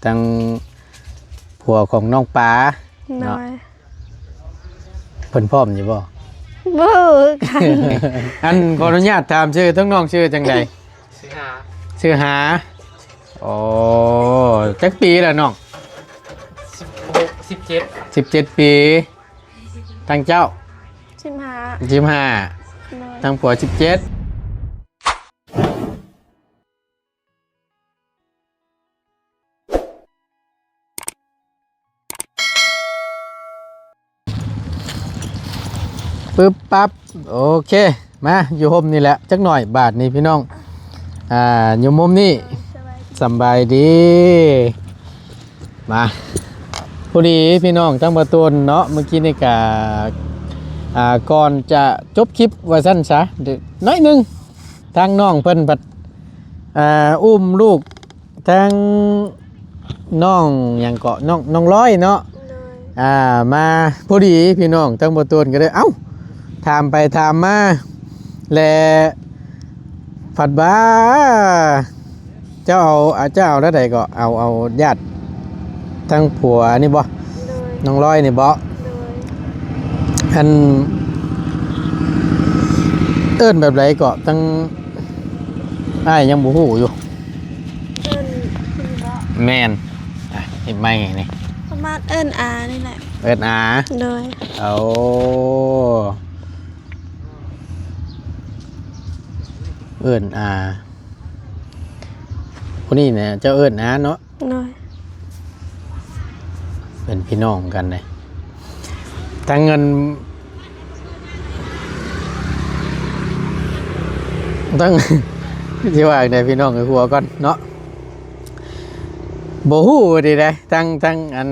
ທາງຜົວຂອງນ້ອງປາ ໂດຍ ເນາະ ເພິ່ນພ້ອມຢູ່ບໍ່? ບໍ່ຮູ້ຄືກັນ. ອັນ ຂໍອະນຸຍາດຖາມຊື່ ທັງນ້ອງຊື່ຈັ່ງໃດ? ຊື່ຫາ ຊື່ຫາ. ໂອ້ ຈັກປີແລ້ວນ້ອງ? ສິບຫົກ ສິບເຈັດ ສິບເຈັດປີ. ທາງເຈົ້າ? ສິບຫ້າ ສິບຫ້າ. ໂດຍ ທາງຜົວສິບເຈັດ. ປຶບປັບ ໂອເຄ ມາຢູ່ຮົ່ມນີ້ແຫຼະຈັກໜ້ອຍບາດນີ້ພີ່ນ້ອງ. ອ່າ ຢູ່ມຸມນີ້ ສະບາຍດີ ສຳບາຍດີ. ມາ ພໍດີພີ່ນ້ອງ ທາງບ່າວໂຕນເນາະ ມື້ກີ້ນີ້ກະ ອ່າ ກ່ອນຈະຈົບຄລິບວ່າຊັ້ນຊະ ໜ້ອຍໜຶ່ງ ທາງນ້ອງເພິ່ນພັດ ອ່າ ອຸ້ມລູກ ທາງນ້ອງຫຍັງເກາະ ນ້ອງ ນ້ອງລອຍເນາະ ໂດຍ ອ່າ ມາພໍດີພີ່ນ້ອງ ທາງບ່າວໂຕນກໍເລີຍ ເອົ້າ ຖາມໄປຖາມມາ ແລະ ພັດວ່າ ເຈົ້າເອົາ ອາ ເຈົ້າເອົາແນວໃດເກາະ ເອົາ ເອົາຍາດທາງຜົວນີ້ບໍ່? ໂດຍ ນ້ອງລອຍນີ້ບໍ່? ໂດຍ ອັນ ເອີ້ນແບບໃດເກາະ? ທາງອ້າຍຍັງບໍ່ຮູ້ຢູ່. ເອີ້ນ ແມ່ນ ອ່ະ ເຮັດໄມ້ນີ້ ປະມານເອີ້ນອານີ້ແຫຼະ ເອີ້ນອາ. ໂດຍ ໂອ້ ເອີ້ນອາ ຜູ້ນີ້ນະ ເຈົ້າເອີ້ນອາເນາະ. ໂດຍ ເປັນພີ່ນ້ອງກັນເດ້ ທັງເງິນ ທັງ ຊິວ່າຈັ່ງໃດ ພີ່ນ້ອງໃຫ້ຫົວກ່ອນເນາະ ບໍ່ຮູ້ດີໃດ໋ ທັງ ທັງອັນ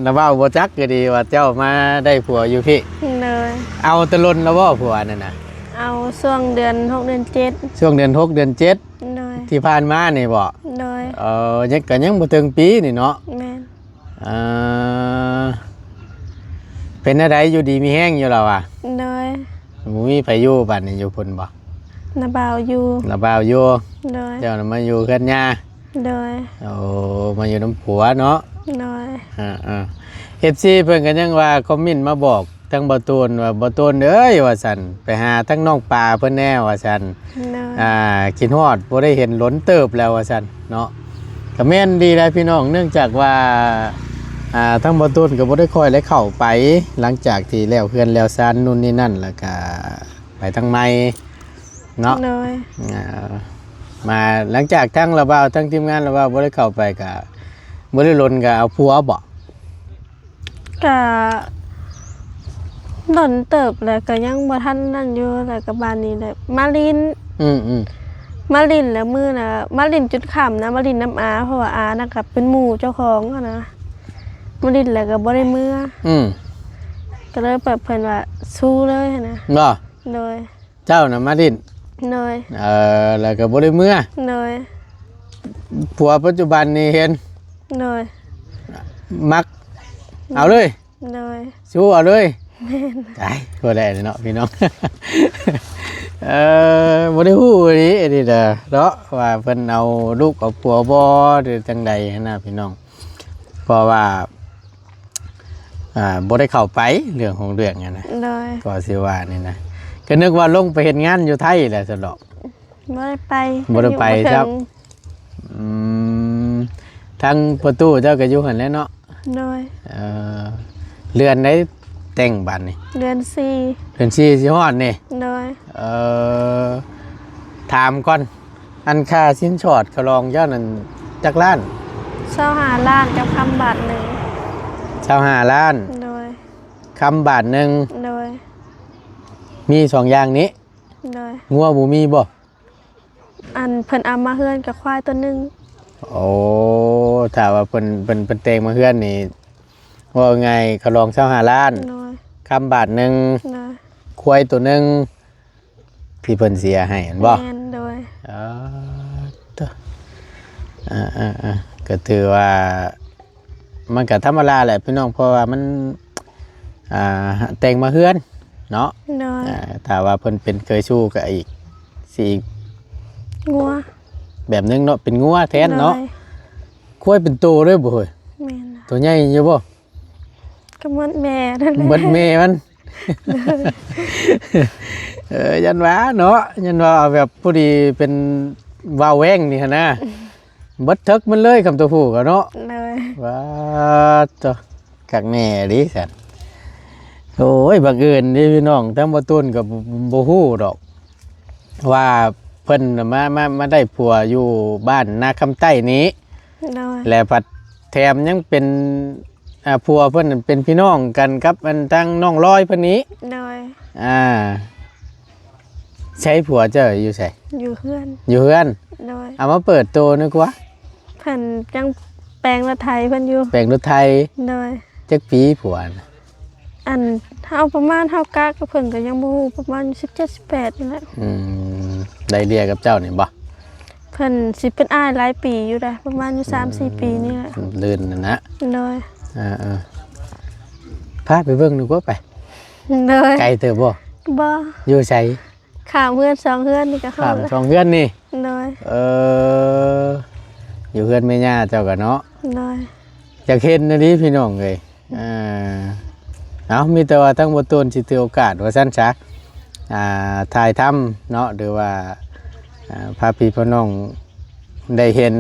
ລະເວົ້າບໍ່ຈັກກໍດີວ່າເຈົ້າມາໄດ້ຜົວຢູ່ພີ້. ໂດຍ ເອົາແຕ່ດົນແລ້ວບໍ່ຜົວນັ້ນນະ? ເອົາຊ່ວງເດືອນຫົກເດືອນເຈັດ. ຊ່ວງເດືອນຫົກເດືອນເຈັດ ໂດຍ ທີ່ຜ່ານມານີ້ບໍ? ໂດຍ ເອີ ຍັງ ກໍຍັງບໍ່ເຖິງປີນີ້ເນາະ. ແມ່ນ ເອີ ເປັນແນວໃດ ຢູ່ດີມີແຮງຢູ່ລະວະ? ໂດຍ ບໍ່ມີໃຜຢູ່ບາດນີ້ ຢູ່ພຸ້ນບໍ? ນ້າບ່າວຢູ່ ນ້າບ່າວຢູ່. ໂດຍ ເຈົ້ານະມາຢູ່ເຮືອນຍ່າ. ໂດຍ ໂອ້ ມາຢູ່ນຳຜົວເນາະ. ໂດຍ ເອີໆ ເອັຟຊີເພິ່ນກໍຍັງວ່າຄອມເມັນມາບອກ ທາງບ່າວໂຕນວ່າ ບ່າວໂຕນເອີຍ ວ່າຊັ້ນ ໄປຫາທາງນ້ອງປາເພິ່ນແດ່ ວ່າຊັ້ນ. ໂດຍ ອ່າ ຄິດຮອດ ບໍ່ໄດ້ເຫັນດົນເຕີບແລ້ວ ວ່າຊັ້ນເນາະ. ກໍແມ່ນດີໃດ໋ພີ່ນ້ອງ ເນື່ອງຈາກວ່າ ອ່າ ທາງບ່າວໂຕນກໍບໍ່ໄດ້ຄ່ອຍໄດ້ເຂົ້າໄປ ຫຼັງຈາກທີ່ແລ້ວເຮືອນແລ້ວຊານ ນູ່ນນີ້ນັ້ນ ແລ້ວກໍໄປທາງໃໝ່ເນາະ. ໂດຍ ອ່າ ມາ ຫຼັງຈາກທາງລາວບ່າວ ທາງທີມງານລາວບ່າວບໍ່ໄດ້ເຂົ້າໄປ ກໍບໍ່ໄດ້ດົນ ກໍເອົາຜົວບໍ? ກະດົນເຕີບແລ້ວ ກະຍັງບໍ່ທັນນັ້ນຢູ່ ແລ້ວກະບາດນີ້ແຫຼະມາຫຼິ້ນ. ອືມໆ ມາຫຼິ້ນແລ້ວມື້ນະ ມາຫຼິ້ນຈົນຄ່ຳນະ ມາຫຼິ້ນນຳອາ ເພາະວ່າອານະກະເປັນໝູ່ເຈົ້າຂອງຫັ້ນນະ. ມາຫຼິ້ນແລ້ວກະບໍ່ໄດ້ເມືອ ອືມ ກະເລີຍແບບເພິ່ນວ່າຊູ້ເລີຍຫັ້ນນະ. ບໍ່? ໂດຍ. ເຈົ້ານະມາຫຼິ້ນ? ໂດຍ. ເອີ ແລ້ວກໍບໍ່ໄດ້ເມືອ? ໂດຍ. ຜົວປັດຈຸບັນນີ້ເຫັນ? ໂດຍ. ມັກ ໂດຍ ເອົາເລີຍ? ໂດຍ. ຊູເອົາເລີຍ? ແມ່ນ. ຕາຍ ບໍ່ໄດ້ເນາະພີ່ນ້ອງ. ເອີ ບໍ່ໄດ້ຮູ້ອີ່ຫຼີອັນນີ້ເດີເນາະ ວ່າເພິ່ນເອົາລູກເອົາຜົວບໍ່ ຫຼືຈັ່ງໃດຫັ້ນນະພີ່ນ້ອງ ເພາະວ່າ ອ່າ ບໍ່ໄດ້ເຂົ້າໄປເລື່ອງຂອງເລື່ອງຫັ້ນນະ. ໂດຍ. ກໍຊິວ່ານີ້ນະ ກໍນຶກວ່າລົງໄປເຮັດງານຢູ່ໄທແຫຼະຊັ້ນດອກ. ບໍ່ໄດ້ໄປ ບໍ່ໄດ້ໄປ ຢູ່ບໍ່ເຖິງ ຊ້ຳ. ອືມ ທາງປະຕູເຈົ້າກໍຢູ່ຫັ້ນແຫຼະເນາະ? ໂດຍ. ເອີ ເດືອນໃດແຕ່ງບາດນີ້? ເດືອນສີ່. ເດືອນສີ່ຊິຮອດນີ້? ໂດຍ. ເອີ ຖາມກ່ອນ ອັນຄ່າສິນສອດຂະຫຼອງເຈົ້ານັ້ນຈັກລ້ານ? ຊາວຫ້າລ້ານກັບຄຳບາດໜຶ່ງ. ຊາວຫ້າລ້ານ. ໂດຍ. ຄຳບາດໜຶ່ງ. ໂດຍ. ມີສອງຢ່າງນີ້? ໂດຍ. ງົວບໍ່ມີບໍ່? ອັນເພິ່ນເອົາມາເຮືອນກັບຄວາຍຕົວໜຶ່ງ. ໂອ້ ຖ້າວ່າເພິ່ນ ເພິ່ນ ເພິ່ນແຕ່ງມາເຮືອນນີ້ ເວົ້າງ່າຍໆ ຂະຫຼອງຊາວຫ້າລ້ານ. ໂດຍ. ຄຳບາດໜຶ່ງ. ໂດຍ. ຄວາຍຕົວໜຶ່ງ ທີ່ເພິ່ນເສຍໃຫ້ແມ່ນບໍ່? ແມ່ນ. ໂດຍ. ເອີ ເອີ ເອີ ເອີ ກໍຖືວ່າ ມັນກໍທຳມະດາແຫຼະພີ່ນ້ອງ ເພາະວ່າມັນ ອ່າ ແຕ່ງມາເຮືອນເນາະ. ໂດຍ. ອ່າ ຖ້າວ່າເພິ່ນເປັນເຄີຍຊູ້ກໍອີກ ຊິອີກ ງົວ ແບບໜຶ່ງເນາະ ເປັນງົວແທນເນາະ. ໂດຍ. ຄວາຍເປັນໂຕເລີຍບໍ່ເຮີ້ຍ? ແມ່ນ. ໂຕໃຫຍ່ຢູ່ບໍ່? ກໍໝົດແມ່ນັ້ນແຫຼະ. ໝົດແມ່ມັນ. ເອີ ຢ້ານວ່າເນາະ ຢ້ານວ່າເອົາແບບຜູ້ດີເປັນວາວແວງນີ້ຫັ້ນນະ. ເບິດເຖິກມັນເລີຍ ຄຳຕົວຜູ້ກໍເນາະ. ໂດຍ. ວ້າ ໂທ້ ຄັກແນ່ອີ່ຫຼີຊັ້ນ. ໂອ້ຍ ບັງເອີນເດ້ພີ່ນ້ອງ ທາງບໍ່ຕູນກໍບໍ່ ບໍ່ຮູ້ດອກວ່າເພິ່ນມາ ມາ ມາໄດ້ຜົວຢູ່ບ້ານນາຄຳໃຕ້ນີ້. ໂດຍ. ແລະພັດແຖມຍັງເປັນ ອ່າ ຜົວເພິ່ນເປັນພີ່ນ້ອງກັນກັບອັນທາງນ້ອງລອຍເພິ່ນນີ້. ໂດຍ. ອ່າ ໃສຜົວເຈົ້າຢູ່ໃສ? ຢູ່ເຮືອນ. ຢູ່ເຮືອນ. ໂດຍ. ເອົາມາເປີດໂຕໜ້ອຍກວ່າ. ເພິ່ນຍັງແປງລົດໄຖເພິ່ນຢູ່. ແປງລົດໄຖ. ໂດຍ. ຈັກປີຜົວນະ? ອັນເຮົາປະມານ ເຮົາກະກັບເພິ່ນກໍຍັງບໍ່ຮູ້ ປະມານສິບເຈັດ ສິບແປດນີ້ແຫຼະ. ອືມ ໄລ່ເລ່ຍກັບເຈົ້ານີ້ບໍ່? ເພິ່ນຊິເປັນອ້າຍຫຼາຍປີຢູ່ເດ້ ປະມານຢູ່ສາມສີ່ປີນີ້ແຫຼະ. ອືມ ລື່ນນັ້ນນະ. ໂດຍ. ເອີໆ ພາໄປເບິ່ງໜຶ່ງກໍໄປ. ໂດຍ. ໄກເຕີບບໍ່? ບໍ່. ຢູ່ໃສ? ຂ້າມເຮືອນສອງເຮືອນນີ້ກໍຮອດ. ຂ້າມສອງເຮືອນນີ້. ໂດຍ. ເອີ ຢູ່ເຮືອນແມ່ຍ່າເຈົ້າກໍເນາະ. ໂດຍ. ຢາກເຫັນອີ່ຫຼີພີ່ນ້ອງເອີຍ. ເອີ ເອົາ ມີແຕ່ວ່າທາງບໍ່ຕູນຊິຖືໂອກາດວ່າຊັ້ນຊະ ອ່າ ຖ່າຍທຳເນາະ ຫຼືວ່າ ອ່າ ພາພີ່ພານ້ອງໄດ້ເຫັນ.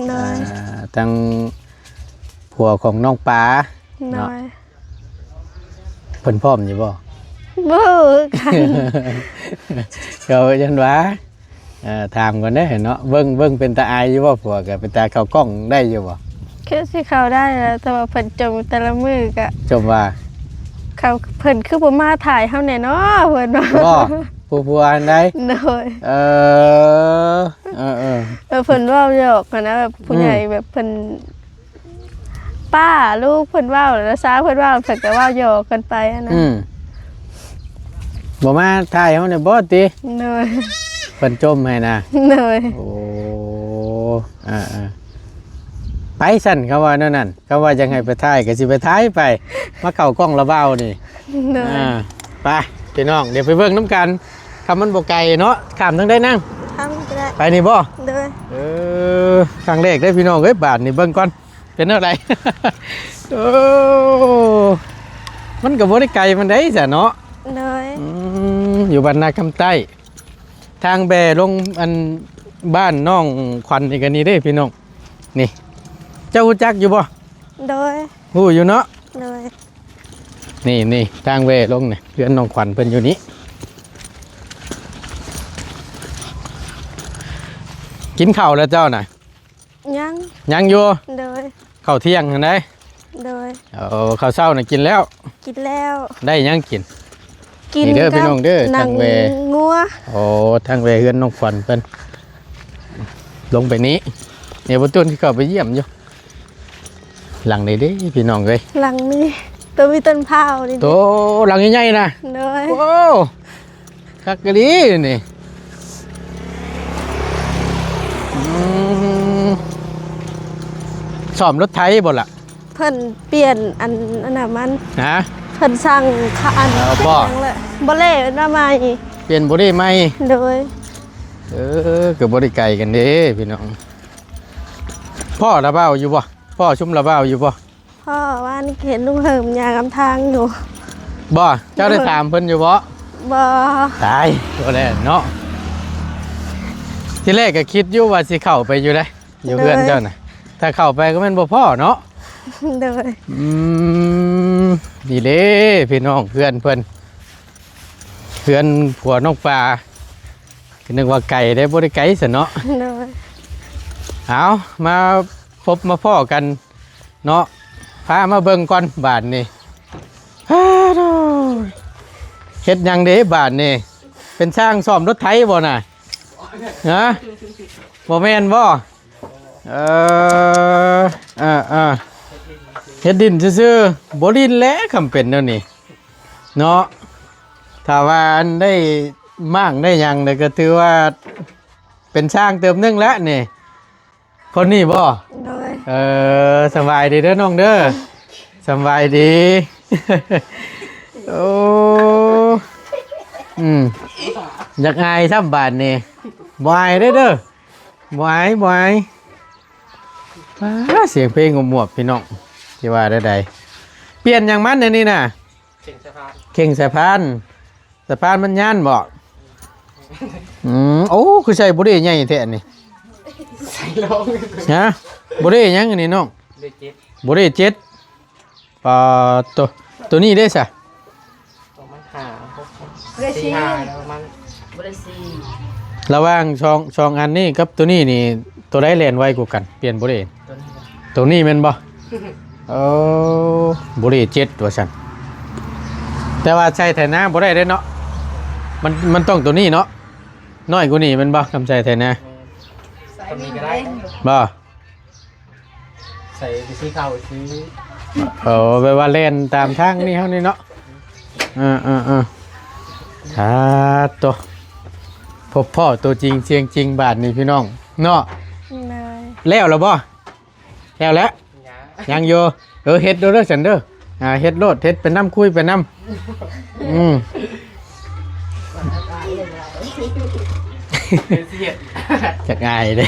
ໂດຍ. ອ່າ ທາງຜົວຂອງນ້ອງປາເນາະ. ໂດຍ. ເພິ່ນພ້ອມຢູ່ບໍ່? ບໍ່ຮູ້ຄືກັນ. ກໍຢ້ານວ່າ ເອີ ຖາມກ່ອນເດ້ເນາະ ເບິ່ງ ເບິ່ງເປັນຕາອາຍຢູ່ບໍ່? ຜົວກໍເປັນຕາເຂົ້າກ້ອງໄດ້ຢູ່ບໍ່? ຄືຊິເຂົ້າໄດ້ແຫຼະ ແຕ່ວ່າເພິ່ນຈົ່ມແຕ່ລະມື້ກະ ຈົ່ມວ່າ ເຂົາ ເພິ່ນຄືບໍ່ມາຖ່າຍເຮົາແດ່ເນາະ ເພິ່ນວ່າ. ບໍ່? ຜູ້ຜົວຫັ້ນໃດ? ໂດຍ. ເອີ ເອີໆ ແບບເພິ່ນເວົ້າຫຍອກຫັ້ນນະ ແບບຜູ້ໃຫຍ່ ອືມ ແບບເພິ່ນ ປ້າລູກເພິ່ນເວົ້າ ແລ້ວສາວເພິ່ນເວົ້າ ເພິ່ນກໍເວົ້າຫຍອກກັນໄປຫັ້ນນະ. ອືມ ບໍ່ມາຖ່າຍເຮົາແດ່ບໍ່ຕິ? ໂດຍ. ເພິ່ນຈົ່ມໃຫ້ນະ. ໂດຍ. ໂອ້ ອ່າໆ ໄປຊັ້ນ ຄຳວ່າແນວນັ້ນ ຄຳວ່າຢາກໃຫ້ໄປຖ່າຍກໍຊິໄປຖ່າຍໄປ ມາເຂົ້າກ້ອງລະບ່າວນີ້. ໂດຍ. ອ່າ ໄປພີ່ນ້ອງ ດຽວໄປເບິ່ງນຳກັນ ຄຳມັນບໍ່ໄກເນາະ. ຂ້າມທາງໃດນາງ? ຂ້າມກໍໄດ້. ໄປນີ້ບໍ່? ໂດຍ. ເອີ ຄັ້ງແລກເດ້ພີ່ນ້ອງເອີຍ ບາດນີ້ເບິ່ງກ່ອນ ເປັນແນວໃດ? ໂອ້ ມັນກໍບໍ່ໄດ້ໄກປານໃດຊະເນາະ. ໂດຍ. ອືມ ຢູ່ບ້ານນາຄຳໃຕ້ ທາງແບລົງອັນບ້ານນ້ອງຂວັນນີ້ກໍນີ້ເດ້ພີ່ນ້ອງ. ນີ້ ເຈົ້າຮູ້ຈັກຢູ່ບໍ່? ໂດຍ. ຮູ້ຢູ່ເນາະ. ໂດຍ. ນີ້ໆ ທາງແວລົງນີ້ ເຮືອນນ້ອງຂວັນເພິ່ນຢູ່ນີ້. ກິນເຂົ້າແລ້ວເຈົ້ານະ? ຍັງ. ຍັງຢູ່? ໂດຍ. ເຂົ້າທ່ຽງຫັ້ນໃດ? ໂດຍ. ເອີ ເຂົ້າເຊົ້ານະກິນແລ້ວ? ກິນແລ້ວ. ໄດ້ຫຍັງກິນ? ກິນ ນີ້ເດີພີ່ນ້ອງເດີ ທາງແວງົວ. ໂອ້ ທາງແວເຮືອນນ້ອງຂວັນເພິ່ນ ລົງໄປນີ້. ນີ້ ບໍ່ຕູນຊິເຂົ້າໄປຢ້ຽມຢູ່. ຫຼັງນີ້ເດ້ພີ່ນ້ອງເອີຍ ຫຼັງນີ້ ໂຕມີຕົ້ນພ້າວນີ້ ໂຕຫຼັງໃຫຍ່ໆນະ. ໂດຍ. ໂອ້ ຄັກອີ່ຫຼີນີ້. ອືມ ສ້ອມລົດໄຖບໍ່ລະ? ເພິ່ນປ່ຽນອັນ ອັນນັ້ນມັນ ຮະ? ເພິ່ນສັ່ງ ຄະ ອັນ ເອີ ບໍ່ ເປັນຫຍັງລະ ບໍ່ເລ່ມາໃໝ່ ປ່ຽນບໍ່ເລ່ໃໝ່. ໂດຍ. ເອີ ກໍບໍ່ໄດ້ໄກກັນເດ້ພີ່ນ້ອງ. ພໍ້ລະບ່າວຢູ່ບໍ່? ພໍ້ຊຸມລະບ່າວຢູ່ບໍ່? ພໍ້ ວານນີ້ເຫັນລຸງເຫີມຍ່າງນຳທາງຢູ່. ບໍ່? ເຈົ້າໄດ້ຖາມເພິ່ນຢູ່ບໍ່? ບໍ່. ຕາຍ ບໍ່ແລ້ວເນາະ. ທີແລກກໍຄິດຢູ່ວ່າຊິເຂົ້າໄປຢູ່ໃດ ຢູ່ເຮືອນເຈົ້ານະ. ຖ້າເຂົ້າໄປກໍແມ່ນບໍ່ພໍ້ເນາະ. ໂດຍ. ອືມ ນີ້ເດ້ພີ່ນ້ອງ ເຮືອນເພິ່ນ ເຮືອນຜົວນ້ອງປາ ກໍນຶກວ່າໄກເດ້ ບໍ່ໄດ້ໄກຊັ້ນເນາະ. ໂດຍ. ເອົາ ມາພົບມາພໍ້ກັນເນາະ ພາມາເບິ່ງກ່ອນບາດນີ້. ອ້າໂທ້ ເຮັດຫຍັງເດ້ບາດນີ້? ເປັນຊ່າງສ້ອມລົດໄຖບໍ່ນະ? ຮະ? ບໍ່ແມ່ນບໍ່? ເອີ ເອີໆ ເຮັດດິນຊື່ໆ ບໍ່ຫຼິ້ນແຫຼະ ຄຳເປັນແນວນີ້ເນາະ. ຖ້າວ່າອັນໄດ້ມ້າງໄດ້ຫຍັງນີ້ ກໍຖືວ່າເປັນຊ່າງເຕີບໜຶ່ງແຫຼະນີ້. ຄົນນີ້ບໍ່? ໂດຍ. ເອີ ສະບາຍດີເດີນ້ອງເດີ ສະບາຍດີ. ໂອ້ ອືມ ຢາກອາຍຊ້ຳບາດນີ້ ບໍ່ອາຍເດີ ບໍ່ອາຍ ບໍ່ອາຍ. ອ້າ ສຽງເພງຫວບໆ ພີ່ນ້ອງ ຊິວ່າແນວໃດ? ປ່ຽນຫຍັງມັນອັນນີ້ນະ? ເຄັ່ງສະພານ ເຄັ່ງສະພານ ສະພານມັນຍານບໍ? ອືມ ໂອ້ ຄືໃສ່ບໍ່ໄດ້ໃຫຍ່ແທ້ນີ້. ໃສ່ລອງ ຮະ ບໍ່ໄດ້ຫຍັງອັນນີ້ນ້ອງ? ບໍ່ໄດ້ເຈັດ ປາດໂຕ ໂຕນີ້ເດ້ຊະ? ປະມານຫ້າ ຫົກ ບໍ່ໄດ້ສີ່ ສີ່ ຫ້າ ປະມານ ບໍ່ໄດ້ສີ່ ລະຫວ່າງສອງ ສອງອັນນີ້ກັບໂຕນີ້ນີ້ ໂຕໃດແລ່ນໄວກວ່າກັນ? ປ່ຽນບໍ່ໄດ້? ໂຕນີ້ ໂຕນີ້ແມ່ນບໍ່? ເອີ ບໍ່ໄດ້ເຈັດວ່າຊັ້ນ ແຕ່ວ່າໃສ່ໄຖນາບໍ່ໄດ້ເດ້ເນາະ ມັນ ມັນຕ້ອງໂຕນີ້ເນາະ ນ້ອຍກວ່ານີ້ແມ່ນບໍ່? ຄຳໃສ່ໄຖນາ ແມ່ນ ໂຕນີ້ກໍໄດ້ ບໍ່? ໃສ່ໄປຊື້ເຂົ້າຊື້ ເອີ ແບບວ່າແລ່ນຕາມທາງນີ້ເຮົານີ້ເນາະ ເອີໆໆ ສາທຸ ພົບພໍ້ຕົວຈິງສຽງຈິງບາດນີ້ພີ່ນ້ອງເນາະ ແລ້ວລະບໍ່? ແລ້ວແຫຼະ ຍັງ ຍັງຢູ່ ເອີ ເຮັດໂລດເດີຊັ້ນເດີ ອ່າ ເຮັດໂລດ ເຮັດໄປນຳ ຄຸຍໄປນຳ ອືມ ເຮັດ ຈັກອາຍເດ້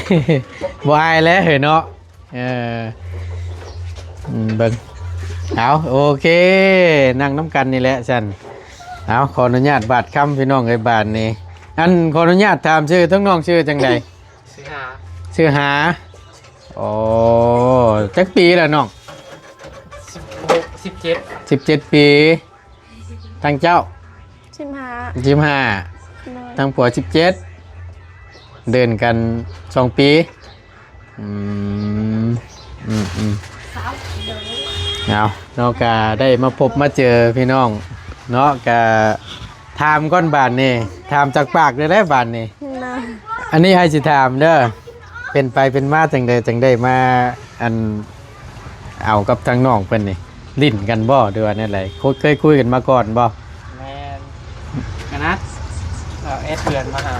ບໍ່ອາຍແລ້ວເຮີ້ຍເນາະ ເອີ ອືມ ເບິ່ງ ເອົາ ໂອເຄ ນັ່ງນຳກັນນີ້ແຫຼະຊັ້ນ ເອົາ ຂໍອະນຸຍາດບາດຄຳພີ່ນ້ອງເອີຍ ບາດນີ້ ອັນ ຂໍອະນຸຍາດຖາມຊື່ ທັງນ້ອງຊື່ຈັ່ງໃດ? ຊື່ຫາ ຊື່ຫາ ອໍ ຈັກປີລະນ້ອງ? ສິບຫົກ ສິບເຈັດ ສິບເຈັດປີ ທາງເຈົ້າ? ສິບຫ້າ ສິບຫ້າ ໂດຍ ທາງຜົວສິບເຈັດ ເດີນກັນສອງປີ ອືມ ອືມໆ ເອົາເນາະ ກະໄດ້ມາພົບມາເຈີພີ່ນ້ອງເນາະ ກະ ຖາມກ່ອນບາດນີ້ ຖາມຈາກປາກເລີຍແຫຼະບາດນີ້ ນະ ອັນນີ້ໃຫ້ຊິຖາມເດີ ເປັນໄປເປັນມາຈັ່ງໃດ ຈັ່ງໄດ້ມາ ອັນ ເອົາກັບທາງນ້ອງເພິ່ນນີ້ ຫຼິ້ນກັນບໍ່ ຫຼືວ່າແນວໃດ? ເຄີຍຄຸຍກັນມາກ່ອນບໍ່? ແມ່ນ ອັນນັ້ນ ເອີ ແອັດເພື່ອນມາຫາ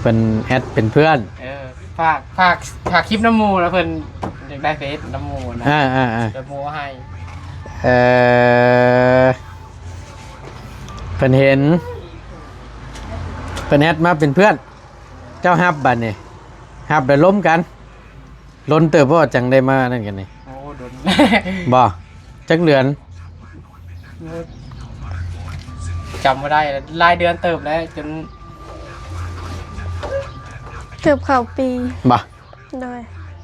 ເພິ່ນແອັດເປັນເພື່ອນ ເອີ ຝາກ ຝາກ ຝາກຄລິບນຳໝູ່ ແລ້ວເພິ່ນຢາກໄດ້ເຟສນຳໝູ່ນະ ອ່າໆໆ ແລ້ວໝູ່ໃຫ້ ເອີ ເພິ່ນເຫັນ ເພິ່ນແອັດມາເປັນເພື່ອນ ເຈົ້າຮັບບາດນີ້ ຮັບແລ້ວລົມກັນ ດົນເຕີບບໍ່ ຈັ່ງໄດ້ມານັ້ນກັນນີ້? ໂອ້ ດົນ ບໍ່ ຈັກເດືອນ? ໂອ້ ຈຳບໍ່ໄດ້ ຫຼາຍເດືອນເຕີບແລ້ວ ຈົນ ເກືອບເຂົ້າປີ ບໍ່? ໂດຍ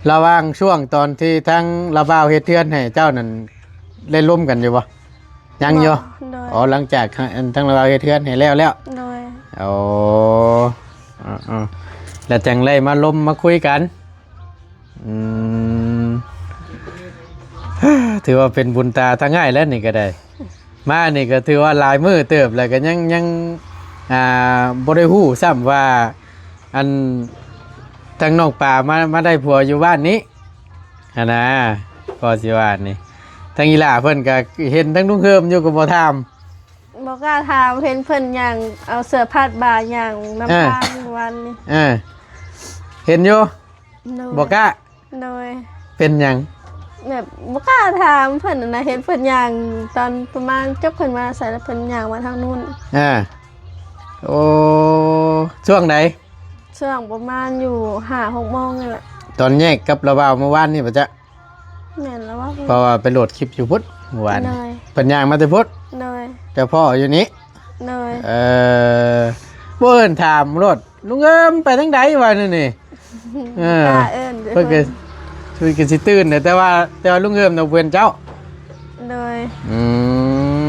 ລະຫວ່າງຊ່ວງຕອນທີ່ທາງລາວບ່າວເຮັດເຮືອນໃຫ້ເຈົ້ານັ້ນ ໄດ້ລົມກັນຢູ່ບໍ່? ຍັງຢູ່ ບໍ່ ໂດຍ ອໍ ຫຼັງຈາກທາງ ທາງລາວເຮັດເຮືອນໃຫ້ແລ້ວແລ້ວ ໂດຍ ໂອ້ ເອີໆ ແລ້ວຈັ່ງໄດ້ມາລົມມາຄຸຍກັນ ອືມ ຖືວ່າເປັນບຸນຕາທາງອ້າຍແລ້ວນີ້ກໍໄດ້ ມານີ້ກໍຖືວ່າຫຼາຍມື້ເຕີບແລ້ວ ກໍຍັງ ຍັງ ອ່າ ບໍ່ໄດ້ຮູ້ຊ້ຳວ່າ ອັນ ທາງນ້ອງປາມາ ມາໄດ້ຜົວຢູ່ບ້ານນີ້ຫັ້ນນາ ກໍຊິວ່ານີ້ ທາງອີ່ຫຼ້າເພິ່ນກໍເຫັນທາງລຸງເຮີມຢູ່ ກໍບໍ່ຖາມ ບໍ່ກ້າຖາມ ເຫັນເພິ່ນຍ່າງເອົາເສື້ອພາດບ່າຍ່າງນຳ ເອີ ທາງວັນນີ້ ເອີ ເຫັນຢູ່ ໂດຍ ບໍ່ກ້າ ໂດຍ ເປັນຫຍັງ? ແບບບໍ່ກ້າຖາມເພິ່ນນະ ເຫັນເພິ່ນຍ່າງຕອນປະມານຈົບຂຶ້ນມາໃສ່ ແລ້ວເພິ່ນຍ່າງມາທາງນັ້ນ ອ່າ ໂອ້ ຊ່ວງໃດ? ຊ່ວງປະມານຢູ່ຫ້າຫົກໂມງນີ້ແຫຼະ ຕອນແຍກກັບລາວບ່າວມື້ວານນີ້ບໍ່ຈະ? ແມ່ນລະວ່າ ເພາະວ່າໄປໂຫຼດຄລິບຢູ່ພຸ້ນມື້ວານ ໂດຍ ເພິ່ນຍ່າງມາແຕ່ພຸ້ນ ໂດຍ ເຈົ້າພໍ້ຢູ່ນີ້ ໂດຍ ເອີ ບໍ່ເອີ້ນຖາມໂລດ ລຸງເອີມໄປທາງໃດວະນີ້ນີ້ ເອີ ບໍ່ກ້າເອີ້ນ ເພິ່ນກໍ ເພິ່ນກໍຊິຕື່ນແຫຼະ ແຕ່ວ່າ ແຕ່ວ່າລຸງເອີມນະເພິ່ນເຈົ້າ ໂດຍ ອື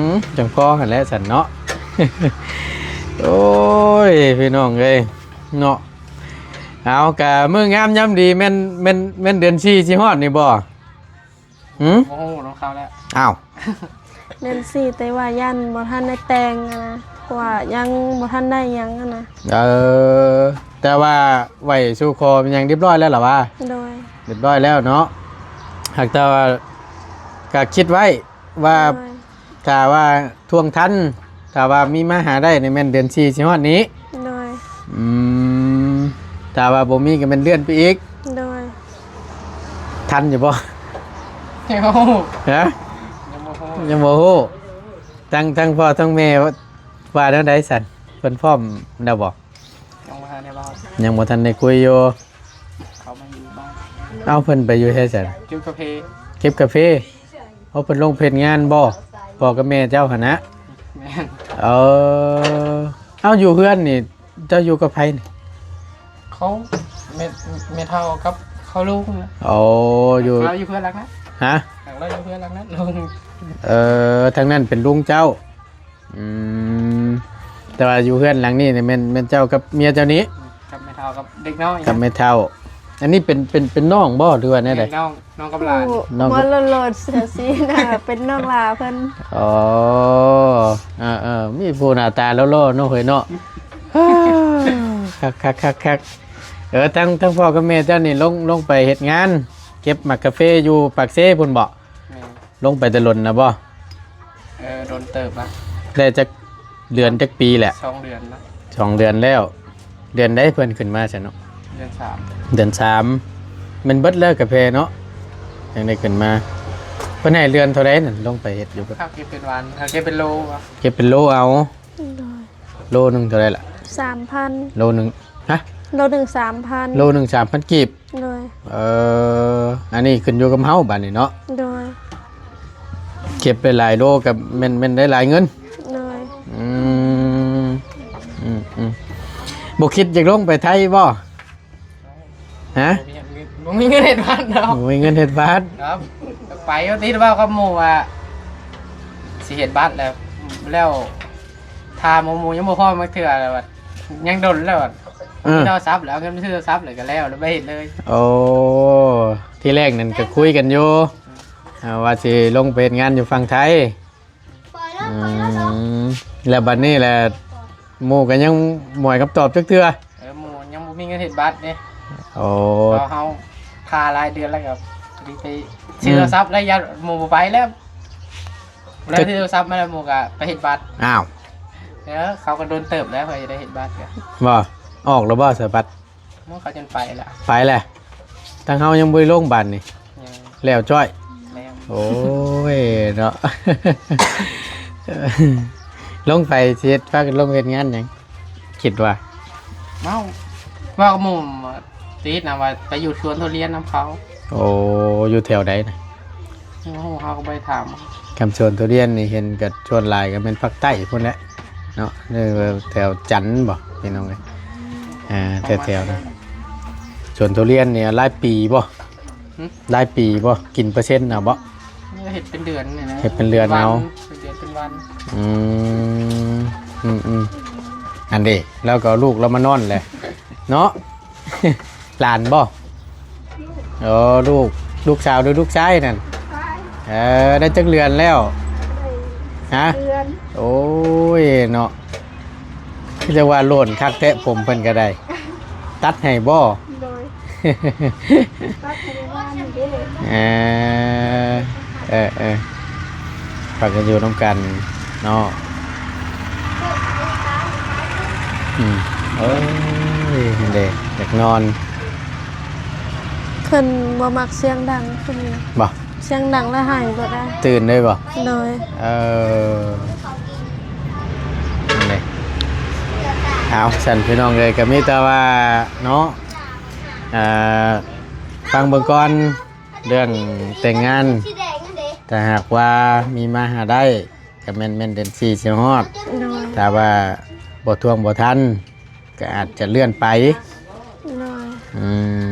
ມ ຈັ່ງພໍຫັ້ນແຫຼະຊັ້ນເນາະ ໂອ້ຍ ພີ່ນ້ອງເອີຍເນາະ ເອົາ ກະມື້ງາມຍາມດີແມ່ນ ແມ່ນ ແມ່ນເດືອນສີ່ຊິຮອດນີ້ບໍ່? ຫືມ? ບໍ່ຮູ້ນຳເຂົາແລ້ວ ອ້າວ ເດືອນສີ່ ແຕ່ວ່າຢ້ານບໍ່ທັນໄດ້ແຕ່ງຫັ້ນນະ ເພາະວ່າຍັງບໍ່ທັນໄດ້ຫຍັງຫັ້ນນະ ເອີ ແຕ່ວ່າໄຫວ້ສູ່ຂໍຫຍັງຮຽບຮ້ອຍແລ້ວລະຫວາ? ໂດຍ ຮຽບຮ້ອຍແລ້ວເນາະ ຫາກແຕ່ວ່າກະຄິດໄວ້ວ່າ ໂດຍ ຖ້າວ່າທວງທັນ ຖ້າວ່າມີມາຫາໄດ້ນີ້ແມ່ນເດືອນສີ່ຊິຮອດນີ້ ໂດຍ ອືມ ຖ້າວ່າບໍ່ມີກໍແມ່ນເລື່ອນໄປອີກ ໂດຍ ທັນຢູ່ບໍ່? ຍັງບໍ່ຮູ້ ຮະ? ຍັງບໍ່ຮູ້ ຍັງບໍ່ຮູ້ ທັງ ທັງພໍ່ທັງແມ່ວ່າແນວໃດຊັ້ນ? ເພິ່ນພ້ອມແລ້ວບໍ່? ຍັງບໍ່ທັນໄດ້ເວົ້າ ຍັງບໍ່ທັນໄດ້ຄຸຍຢູ່ ເຂົາມາຢູ່ບ້ານ ເອົາ ເພິ່ນໄປຢູ່ໃສຊັ້ນ? ເກັບກາເຟ. ເກັບກາເຟ. ເອົາ ເພິ່ນລົງໄປເຮັດງານບໍ່? ພໍ່ກັບແມ່ເຈົ້າຫັ້ນນະ? ແມ່ນ. ເອີ ເອົາ ຢູ່ເຮືອນນີ້ ເຈົ້າຢູ່ກັບໃຜນີ້? ເຂົາ ແມ່ ແມ່ເຖົ້າກັບເຂົາລຸງນະ. ໂອ້ ຢູ່ ເຂົາຢູ່ເຮືອນຫຼັງນັ້ນ. ຮະ? ເຂົາຢູ່ເຮືອນຫຼັງນັ້ນ ລຸງ. ເອີ ທາງນັ້ນເປັນລຸງເຈົ້າ. ອືມ ແຕ່ວ່າຢູ່ເຮືອນຫຼັງນີ້ນີ້ແມ່ນ ແມ່ນເຈົ້າກັບເມຍເຈົ້ານີ້? ກັບແມ່ເຖົ້າກັບເດັກນ້ອຍ. ກັບແມ່ເຖົ້າ. ອັນນີ້ເປັນ ເປັນ ເປັນນ້ອງບໍ່ ຫຼືວ່າແນວໃດ? ແມ່ນນ້ອງ. ນ້ອງກັບຫຼານ. ນ້ອງກັບ ຫົວໂລດໆ ເສື້ອສີນະ ເປັນນ້ອງຫຼ້າເພິ່ນ. ອໍ ເອີໆ ມີຜູ້ໜ້າຕາຫຼໍ່ໆເນາະເຮີຍເນາະ. ຄັກໆໆໆ. ເອີ ທັງ ທັງພໍ່ກັບແມ່ເຈົ້ານີ້ລົງ ລົງໄປເຮັດງານເກັບໝາກກາເຟຢູ່ປາກເຊພຸ້ນບໍ? ແມ່ນ. ລົງໄປແຕ່ດົນນະບໍ? ເອີ ດົນເຕີບລະ. ໄດ້ຈັກເດືອນຈັກປີແຫຼະ? ສອງເດືອນລະ. ສອງເດືອນແລ້ວ. ເດືອນໃດເພິ່ນຂຶ້ນມາຊັ້ນເນາະ? ເດືອນສາມ. ເດືອນສາມ. ແມ່ນເບິດແລ້ວກາເຟເນາະ ຈັ່ງໄດ້ຂຶ້ນມາ. ເພິ່ນໃຫ້ເດືອນເທົ່າໃດນັ້ນ ລົງໄປເຮັດຢູ່? ເຂົາເກັບເປັນວັນ ເຂົາເກັບເປັນໂລ. ເກັບເປັນໂລເອົາ. ໂດຍ. ໂລໜຶ່ງເທົ່າໃດລະ? ສາມພັນ. ໂລໜຶ່ງ. ຮະ? ໂລໜຶ່ງສາມພັນ. ໂລໜຶ່ງສາມພັນກີບ. ໂດຍ. ເອີ ອັນນີ້ຂຶ້ນຢູ່ກັບເຮົາບາດນີ້ເນາະ. ໂດຍ. ເກັບໄປຫຼາຍໂລກໍແມ່ນ ແມ່ນໄດ້ຫຼາຍເງິນ. ໂດຍ. ອືມ ອືມໆ ບໍ່ຄິດຢາກລົງໄປໄທບໍ່? ຮະ? ບໍ່ມີເງິນເຮັດບັດດອກ. ບໍ່ມີເງິນເຮັດບັດ. ຄັບ ໄປຢູ່ຕິ ເວົ້າກັບໝູ່ວ່າຊິເຮັດບັດແລ້ວ ແລ້ວ ຖ້າໝູ່ ໝູ່ຍັງບໍ່ພ້ອມຈັກເທື່ອ ແລ້ວຍັງດົນແລ້ວ. ເອີ ມີໂທລະສັບແລ້ວ ເອົາເງິນໄປຊື້ໂທລະສັບແລ້ວກໍແລ້ວ ແລ້ວໄປເຮັດເລີຍ. ໂອ້ ທີແລກນັ້ນກໍຄຸຍກັນຢູ່ ເອີ ວ່າຊິລົງໄປເຮັດງານຢູ່ຝັ່ງໄທ. ອືມ ແລ້ວບັດນີ້ແຫຼະ ໝູ່ກໍຍັງບໍ່ໃຫ້ຄຳຕອບຈັກເທື່ອ. ເອີ ໝູ່ຍັງບໍ່ມີເງິນເຮັດບັດເດ້. ໂອ້ ເຮົາ ເຮົາຖ້າຫຼາຍເດືອນແລ້ວກໍໄປຊື້ໂທລະສັບ ແລ້ວຢ້ານໝູ່ບໍ່ໄປແລ້ວ. ແລ້ວຊື້ໂທລະສັບມາແລ້ວໝູ່ກໍໄປເຮັດບັດ. ອ້າວ ເອີ ເຂົາກໍດົນເຕີບແລ້ວ ເຂົາຈະໄດ້ເຮັດບັດກໍ. ບໍ່ ອອກແລ້ວບໍ່ສະບັດ? ໝູ່ເຂົາຈົນໄປແລ້ວ. ໄປແລ້ວ. ທາງເຮົາຍັງບໍ່ໄດ້ລົງບາດນີ້. ຍັງ. ແລ້ວຈ້ອຍ. ແລ້ວ. ໂອ້ຍເນາະ ລົງໄປຊິເຮັດ ພາກັນລົງເຮັດງານຫຍັງ? ຄິດວ່າ ເວົ້າ ເວົ້າກັບໝູ່ຕິດນະວ່າໄປຢູ່ສວນທຸລຽນນຳເຂົາ. ໂອ້ ຢູ່ແຖວໃດນະ? ບໍ່ຮູ້ ເຮົາກໍບໍ່ໄດ້ຖາມ. ຄຳສວນທຸລຽນນີ້ເຫັນກໍສ່ວນຫຼາຍກໍແມ່ນພາກໃຕ້ພຸ້ນແຫຼະເນາະ ຫຼືແຖວຈັນບໍພີ່ນ້ອງເອີຍ? ອ່າ ແຖວໆນັ້ນ ສວນທຸລຽນນີ້ຫຼາຍປີບໍ? ຫຶ? ຫຼາຍປີບໍ? ກິນເປີເຊັນເອົາບໍ? ເຮັດເປັນເດືອນນີ້ນະ ເຮັດເປັນເດືອນເອົາ ເປັນເດືອນເປັນວັນ. ອືມ ອືມໆ ອັນເດ ລາວກໍເອົາລູກລາວມານອນແຫຼະເນາະ. ຫຼານບໍ? ເອີ ລູກ ລູກສາວຫຼືລູກຊາຍນັ້ນ? ເອີ ໄດ້ຈັກເດືອນແລ້ວ? ຮະ? ເດືອນ. ໂອ້ຍເນາະ ຄືຈະວ່າໂຫຼນຄັກແທ້ ຜົມເພິ່ນກໍໄດ້ ຕັດໃຫ້ບໍ? ໂດຍ ຕັດໃຫ້ວານນີ້ເດ້. ເອີ ເອີໆ ພັກກັນຢູ່ນຳກັນເນາະ. ອືມ ໂອ້ຍ ເຫັນເດ້ ຢາກນອນ. ເພິ່ນບໍ່ມັກສຽງດັງ ເພິ່ນ ບໍ່? ສຽງດັງແລ້ວໄຫ້ບໍ່ໄດ້ ຕື່ນເລີຍບໍ່? ໂດຍ. ເອີ ເດ້ ເອົາ ຊັ້ນພີ່ນ້ອງເອີຍ ກໍມີແຕ່ວ່າເນາະ ເອີ ຟັງເບິ່ງກ່ອນ ເລື່ອງແຕ່ງງານ ຖ້າຫາກວ່າມີມາຫາໄດ້ ກໍແມ່ນ ແມ່ນເດືອນສີ່ຊິຮອດ. ໂດຍ. ຖ້າວ່າບໍ່ທວງບໍ່ທັນ ກໍອາດຈະເລື່ອນໄປ. ໂດຍ. ອື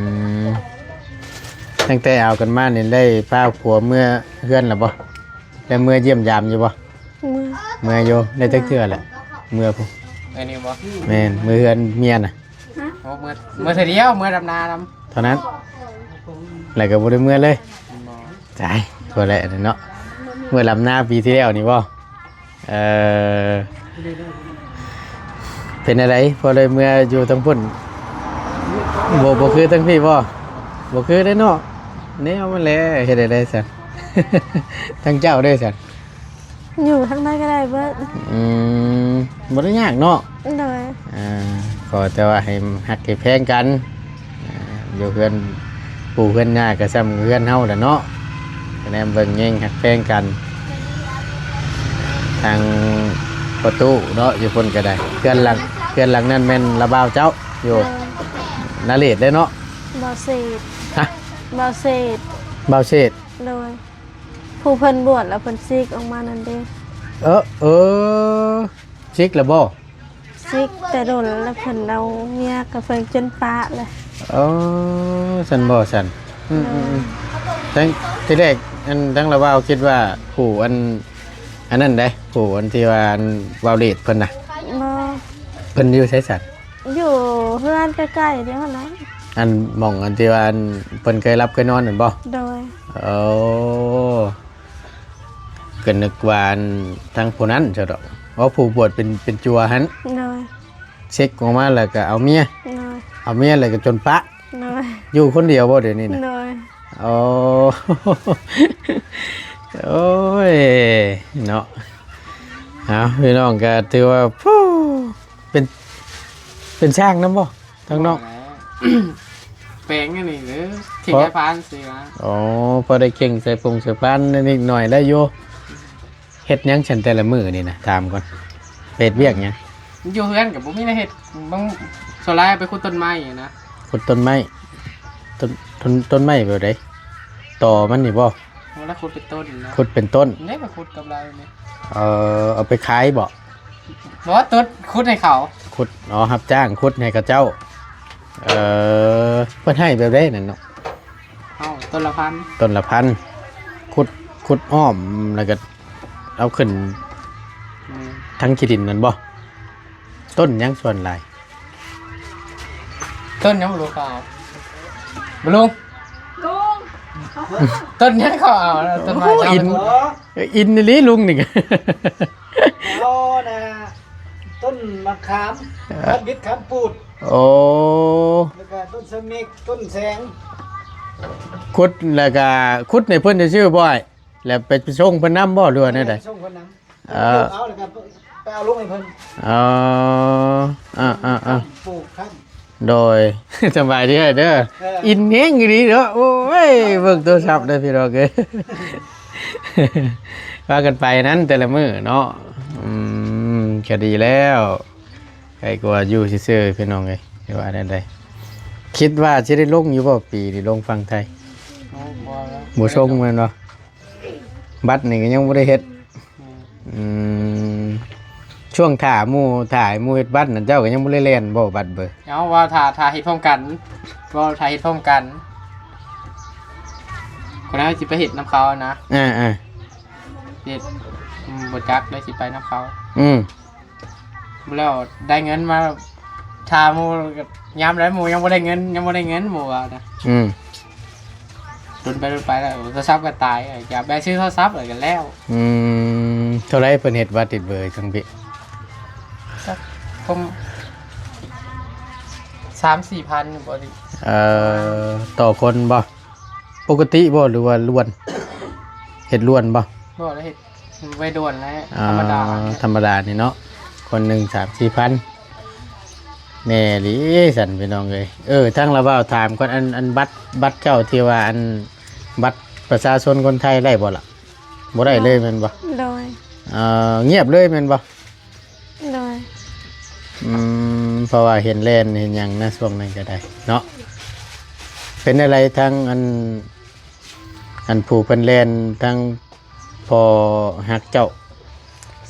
ມ ຕັ້ງແຕ່ເອົາກັນມານີ້ ໄດ້ພາຜົວເມືອເຮືອນແລ້ວບໍ່? ໄດ້ເມືອຢ້ຽມຢາມຢູ່ບໍ່? ເມືອ ເມືອຢູ່. ໄດ້ຈັກເທື່ອແລ້ວ ເມືອພຸ້ນ? ອັນນີ້ບໍ່? ແມ່ນ ເມືອເຮືອນເມຍນະ. ຮະ? ໂອ້ ເມືອ ເມືອເທື່ອດຽວ ເມືອດຳນານຳ ເທົ່ານັ້ນ ແລ້ວກໍບໍ່ໄດ້ເມືອເລີຍ. ບໍ່. ຕາຍ ທົ່ວແຫຼະເນາະ ເມື່ອລຳນາປີທີ່ແລ້ວນີ້ບໍ່? ເອີ ເປັນແນວໃດ ພໍໄດ້ເມືອຢູ່ທາງພຸ້ນ ບໍ່ ບໍ່ຄືທາງພີ້ບໍ່? ບໍ່ຄືເດ້ເນາະ ແນວມັນແຫຼະ ເຮັດໃດໄດ້ຊັ້ນ ທາງເຈົ້າເດ້ຊັ້ນ? ຢູ່ທາງໃດກໍໄດ້ເບິດ. ອືມ ບໍ່ໄດ້ຍາກເນາະ. ໂດຍ. ອ່າ ຂໍແຕ່ວ່າໃຫ້ຮັກໃຫ້ແພງກັນ ອ່າ ຢູ່ເຮືອນປູ່ເຮືອນຍ່າກໍຊ່ຳເຮືອນເຮົາແຫຼະເນາະ ແນມເບິ່ງແຍງຮັກແພງກັນ. ທາງປະຕູເນາະ ຢູ່ພຸ້ນກໍໄດ້ ເຮືອນຫຼັງ ເຮືອນຫຼັງນັ້ນແມ່ນລະບ່າວເຈົ້າຢູ່. ໂດຍ. ນາເລດເດ້ເນາະ. ບໍ່ເສດ. ຮະ? ບ່າວເສດ ບ່າວເສດ ໂດຍ ຜູ້ເພິ່ນບວດແລ້ວເພິ່ນສິກອອກມານັ້ນເດ້. ເອີ ເອີ ສິກແລ້ວບໍ່? ສິກແຕ່ດົນແລ້ວ ເພິ່ນເອົາເມຍກັບເພິ່ນຈົນປະແຫຼະ. ເອີ ຊັ້ນບໍ່ຊັ້ນ? ອືມ ໂດຍ ອືມ ອືມ ຕັ້ງ ທີແລກ ອັນ ທັງລະວາວຄິດວ່າຜູ້ອັນ ອັນນັ້ນເດ້ ຜູ້ອັນທີ່ວ່າອັນວາວເລດເພິ່ນນະ. ບໍ່ ເພິ່ນຢູ່ໃສຊັ້ນ? ຢູ່ເຮືອນໃກ້ໆ ດຽວຫັ້ນນະ ອັນໝ່ອງອັນທີ່ວ່າອັນເພິ່ນເຄີຍຫຼັບເຄີຍນອນນັ້ນບໍ່? ໂດຍ ໂອ້ ກໍນຶກວ່າອັນທາງຜູ້ນັ້ນຊະດອກ. ອໍ ຜູ້ບວດເປັນ ເປັນຈົວຫັ້ນ. ໂດຍ ສິກອອກມາແລ້ວກໍເອົາເມຍ. ໂດຍ ເອົາເມຍແລ້ວກໍຈົນປະ. ໂດຍ ຢູ່ຄົນດຽວບໍ່ດຽວນີ້ນະ? ໂດຍ ໂອ້ ໂອ້ຍ ເນາະ. ເອົາ ພີ່ນ້ອງກໍຖືວ່າ ເປັນ ເປັນຊ່າງນຳບໍ່ທາງນອກ? ບໍ່ແຫຼະ ແປງອັນນີ້ເດີ ເຄັ່ງ ເພາະ ຍາຍພານຊິວ່າ. ອໍ ພໍໄດ້ເຄັ່ງໃສ່ພົງໃສ່ພານນິດໜ້ອຍໄດ້ຢູ່. ເຮັດຫຍັງຊັ້ນແຕ່ລະມື້ນີ້ນະ? ຖາມກ່ອນ ເຮັດວຽກຫຍັງ? ຢູ່ເຮືອນກໍບໍ່ມີແນວເຮັດ ບາງສ່ວນຫຼາຍໄປຂຸດຕົ້ນໄມ້ນະ. ຂຸດຕົ້ນໄມ້ ຕົ້ນ ຕົ້ນ ຕົ້ນໄມ້ແບບໃດ? ຕໍມັນນີ້ບໍ່? ແລ້ວຂຸດເປັນຕົ້ນນະ ຂຸດເປັນຕົ້ນ. ເດ້ ໄປຂຸດກັບລາວນີ້. ເອີ ເອົາໄປຂາຍບໍ່? ບໍ່ ຕຸດ ຂຸດໃຫ້ເຂົາ ຂຸດ. ອໍ ຮັບຈ້າງຂຸດໃຫ້ເຂົາເຈົ້າ. ເອີ ເພິ່ນໃຫ້ແບບໃດນັ້ນເນາະ? ເອົາຕົ້ນລະພັນ ຕົ້ນລະພັນ ຂຸດ ຂຸດອ້ອມ ແລ້ວກໍເອົາຂຶ້ນ ອືມ ທາງຂີ້ດິນນັ້ນບໍ່? ຕົ້ນຫຍັງສ່ວນຫຼາຍ? ຕົ້ນຫຍັງບໍ່ຮູ້ເຂົາເອົາ ບໍ່ລຸງ? ລຸງ ຕົ້ນຫຍັງເຂົາເອົາ? ຕົ້ນໄມ້ ໂອ້ ເຂົາເອົາ ອິນ ເອີ ອິນອີ່ຫຼີລຸງນີ້. ເອົານະ ຕົ້ນມະຂາມ ເອີ ຂາມບິດ ຂາມປູດ. ໂອ້ ແລ້ວກໍຕົ້ນສະເມັກ ຕົ້ນແສງ. ຂຸດ ແລ້ວກໍຂຸດໃຫ້ເພິ່ນຊື່ໆ ບໍ່ອ້າຍ? ແລ້ວໄປສົ່ງເພິ່ນນຳບໍ່ ຫຼືວ່າແນວໃດ? ສົ່ງເພິ່ນນຳ. ເອີ ເອົາ ແລ້ວກໍໄປເອົາລົງໃຫ້ເພິ່ນ. ອໍ ອ່າໆໆ ປູກຂ້າມ. ໂດຍ ສະບາຍດີເດີ. ເອີ ອິນແຮງອີ່ຫຼີເນາະ. ໂອ້ຍ ເບິ່ງໂທລະສັບເດີພີ່ນ້ອງເອີຍ ວ່າກັນໄປນັ້ນແຕ່ລະມື້ເນາະ. ອືມ ກໍດີແລ້ວ ໃກກວ່າຢູ່ຊື່ໆ ພີ່ນ້ອງເອີຍ. ຊິວ່າແນວໃດ? ຄິດວ່າຊິໄດ້ລົງຢູ່ບໍ່ປີນີ້ ລົງຝັ່ງໄທ? ໂອ້ ບໍ່ແລ້ວ ບໍ່ສົ່ງແມ່ນບໍ່? ບັດນີ້ກໍຍັງບໍ່ໄດ້ເຮັດ. ອືມ ອືມ ຊ່ວງຖ້າໝູ່ ຖ້າໃຫ້ໝູ່ເຮັດບັດນັ້ນ ເຈົ້າກໍຍັງບໍ່ໄດ້ແລ່ນບໍ່ ບັດເບີ? ເອົາ ວ່າຖ້າ ຖ້າເຮັດພ້ອມກັນ ວ່າຖ້າເຮັດພ້ອມກັນ ຄົນນັ້ນຊິໄປເຮັດນຳເຂົານະ. ເອີໆ ເຮັດ ອືມ ບໍ່ຈັກເລີຍ ຊິໄປນຳເຂົາ. ອືມ ແລ້ວໄດ້ເງິນມາ ຖ້າໝູ່ ຍາມໃດໝູ່ຍັງບໍ່ໄດ້ເງິນ ຍັງບໍ່ໄດ້ເງິນ ໝູ່ວ່ານະ. ອືມ ດົນໄປດົນໄປແລ້ວ ໂທລະສັບກໍຕາຍ ຢາກໄປຊື້ໂທລະສັບແລ້ວກໍແລ້ວ. ອືມ ເທົ່າໃດເພິ່ນເຮັດບັດຕິດເບີຈັ່ງຊີ້? ຈັກ ຄົງ ສາມສີ່ພັນບໍ່ຕິ. ເອີ ຕໍ່ຄົນບໍ່? ປົກກະຕິບໍ່ ຫຼືວ່າລ້ວນ? ເຮັດລ້ວນບໍ່? ບໍ່ໄດ້ເຮັດ ໄວ້ດ່ວນແຫຼະ. ອໍ ທຳມະດາ ທຳມະດານີ້ເນາະ ຄົນໜຶ່ງສາມສີ່ພັນ ແນ່ອີ່ຫຼີຊັ້ນ ພີ່ນ້ອງເອີຍ. ເອີ ທາງລາວເວົ້າຖາມກ່ອນ ອັນ ອັນບັດ ບັດເຈົ້າທີ່ວ່າ ອັນບັດປະຊາຊົນຄົນໄທໄດ້ບໍ່ລະ? ບໍ່ໄດ້ເລີຍແມ່ນບໍ່? ໂດຍ ເອີ ງຽບເລີຍແມ່ນບໍ່? ໂດຍ ອືມ ເພາະວ່າເຫັນແລ່ນເຫັນຫຍັງນະ ຊ່ວງນັ້ນກໍໄດ້ເນາະ. ເປັນແນວໃດທາງອັນ ອັນຜູ້ເພິ່ນແລ່ນ ທາງພໍ່ຮັກເຈົ້າ?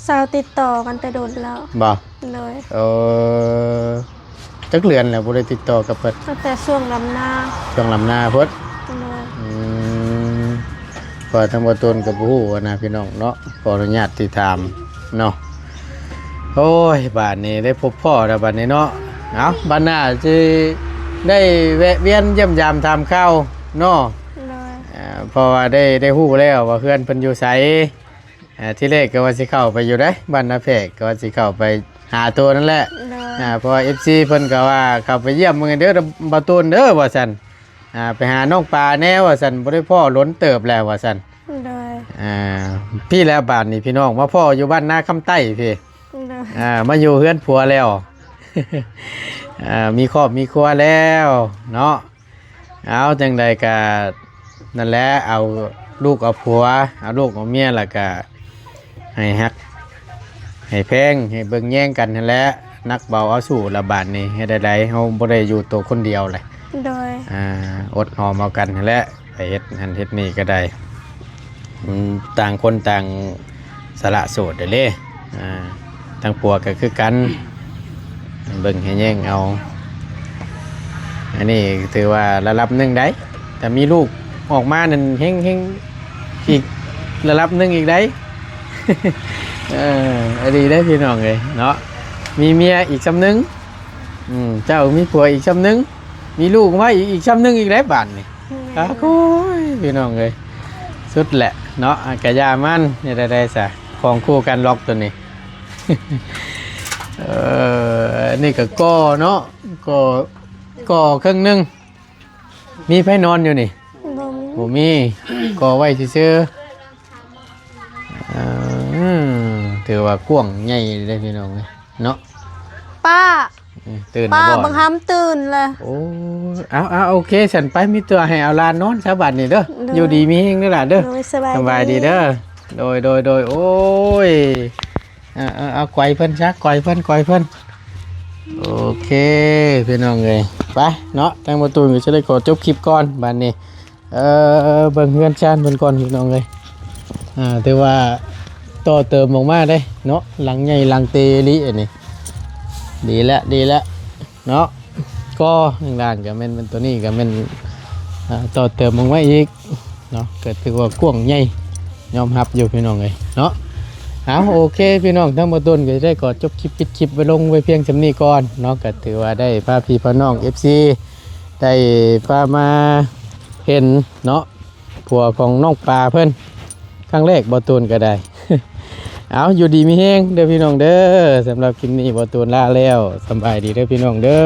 ເຊົາຕິດຕໍ່ກັນແຕ່ດົນແລ້ວ. ບໍ່? ໂດຍ ເອີ ຈັກເດືອນແລ້ວບໍ່ໄດ້ຕິດຕໍ່ກັບເພິ່ນ? ຕັ້ງແຕ່ຊ່ວງດຳນາ ຊ່ວງດຳນາພຸ້ນ. ໂດຍ ອືມ ເພາະວ່າທາງບ່າວຕູນກໍບໍ່ຮູ້ຫັ້ນນະ ພີ່ນ້ອງເນາະ ຂໍອະນຸຍາດທີ່ຖາມເນາະ. ໂອ້ຍ ບາດນີ້ໄດ້ພົບພໍ້ແລ້ວບາດນີ້ເນາະ. ເອົ້າ ບາດໜ້າຊິໄດ້ແວະວຽນຢ້ຽມຢາມຖາມຂ່າວເນາະ. ໂດຍ ເອີ ເພາະວ່າໄດ້ ໄດ້ຮູ້ແລ້ວວ່າເຮືອນເພິ່ນຢູ່ໃສ. ເອີ ທີແລກກໍວ່າຊິເຂົ້າໄປຢູ່ໃດ໋ ບ້ານນາແພກ ກໍວ່າຊິເຂົ້າໄປຫາໂຕນັ້ນແຫຼະ. ໂດຍ ເພາະວ່າເອັຟຊີເພິ່ນກໍວ່າເຂົ້າໄປຢ້ຽມເບິ່ງແດ່ເດີ ບ່າວຕູນເດີ ວ່າຊັ້ນ. ອ່າ ໄປຫານ້ອງປາແດ່ວ່າຊັ້ນ ບໍ່ໄດ້ພໍ້ດົນເຕີບແລ້ວວ່າຊັ້ນ. ໂດຍ ອ່າ ພີ້ແລ້ວບາດນີ້ພີ່ນ້ອງ ມາພໍ້ຢູ່ບ້ານນາຄຳໃຕ້ພີ້. ໂດຍ ອ່າ ມາຢູ່ເຮືອນຜົວແລ້ວ ອ່າ ມີຄອບມີຄົວແລ້ວເນາະ. ເອົາ ຈັ່ງໃດກະນັ້ນແຫຼະ ເອົາລູກເອົາຜົວ ເອົາລູກເອົາເມຍ ແລ້ວກະໃຫ້ຮັກໃຫ້ແພງ ໃຫ້ເບິ່ງແຍງກັນຫັ້ນແຫຼະ. ໜັກເບົາເອົາສູ້ລະບາດນີ້ ເຮັດໃດໆ ເຮົາບໍ່ໄດ້ຢູ່ໂຕຄົນດຽວແຫຼະ ໂດຍ ອ່າ ອົດຫອມເອົາກັນຫັ້ນແຫຼະ ໄປເຮັດຫັ້ນເຮັດນີ້ກໍໄດ້ ອືມ ຕ່າງຄົນຕ່າງສະຫຼະໂສດເດ້ ອ່າ ທາງຜົວກໍຄືກັນ ເບິ່ງໃຫ້ແຍງເອົາ ອັນນີ້ຖືວ່າລະດັບໜຶ່ງໄດ໋ ແຕ່ມີລູກອອກມານັ້ນເຮັງໆ ອີກລະດັບໜຶ່ງອີກໄດ໋ ເອີ ອັນນີ້ເດ້ພີ່ນ້ອງເອີຍເນາະ ມີເມຍອີກຊ່ຳໜຶ່ງ ອືມ ເຈົ້າມີຜົວອີກຊ່ຳໜຶ່ງ ມີລູກມາອີກ ອີກຊ່ຳໜຶ່ງອີກແລ້ວບາດນີ້ ແມ່ນ ອ້າ ໂອ້ຍ ພີ່ນ້ອງເອີຍ ສຸດແຫຼະເນາະ ອາ ກະຢ່າມັນ ເຮັດແນວໃດຊະ ຂອງຄູ່ກັນລັອກໂຕນີ້ ເອີ ອັນນີ້ກໍກໍ່ເນາະ ກໍ່ ກໍ່ເຄິ່ງໜຶ່ງ ມີໃຜນອນຢູ່ນີ້? ບໍ່ມີ ບໍ່ມີ ກໍ່ໄວ້ຊື່ໆ ເອີ ຖືວ່າກວ້າງໃຫຍ່ເດ້ພີ່ນ້ອງເອີຍເນາະ ປ້າ ເອີ ຕື່ນແລ້ວບໍ່? ປ້າ ບັງຫຳຕື່ນແລ້ວ ໂອ້ ເອົາໆ ໂອເຄ ຊັ້ນໄປ ມີແຕ່ໃຫ້ເອົາຫຼານນອນຊະບາດນີ້ເດີ ໂດຍ ຢູ່ດີມີແຮງເດີຫຼານເດີ ໂດຍ ສະບາຍດີ ສະບາຍດີເດີ ໂດຍໆໆ ໂອ້ຍ ເອົາໆ ເອົາ ໄກວເພິ່ນຊະ ໄກວເພິ່ນ ໄກວເພິ່ນ ໂອເຄ ພີ່ນ້ອງເອີຍ ໄປເນາະ ທາງບໍ່ຕູນກໍຈະໄດ້ຂໍຈົບຄລິບກ່ອນບາດນີ້ ເອີ ເບິ່ງເຮືອນຊານເພິ່ນກ່ອນພີ່ນ້ອງເອີຍ ອ່າ ຖືວ່າຕໍ່ເຕີມອອກມາເດ້ເນາະ ຫຼັງໃຫຍ່ຫຼັງເຕອີ່ຫຼີອັນນີ້ ດີແລ້ວ ດີແລ້ວເນາະ ກໍທາງດ້ານກໍແມ່ນ ແມ່ນຕົວນີ້ກໍແມ່ນ ອ່າ ຕໍ່ເຕີມອອກມາອີກເນາະ ກໍຖືວ່າກວ້າງໃຫຍ່ ຍອມຮັບຢູ່ພີ່ນ້ອງເອີຍເນາະ ເອົາ ໂອເຄ ພີ່ນ້ອງ ທາງບໍ່ຕູນກໍຈະໄດ້ຂໍຈົບຄລິບ ປິດຄລິບໄວ້ລົງໄວ້ພຽງສ່ຳນີ້ກ່ອນເນາະ ກໍຖືວ່າໄດ້ພາພີ່ພານ້ອງ ເອັຟຊີ ໄດ້ພາມາເຫັນເນາະ ຜົວຂອງນ້ອງປາເພິ່ນຄັ້ງແລກ ບໍ່ຕູນກໍໄດ້ ເອົາ ຢູ່ດີມີແຮງເດີພີ່ນ້ອງເດີ ສຳລັບຄລິບນີ້ ບໍ່ຕູນລາແລ້ວ ສຳບາຍດີເດີພີ່ນ້ອງເດີ.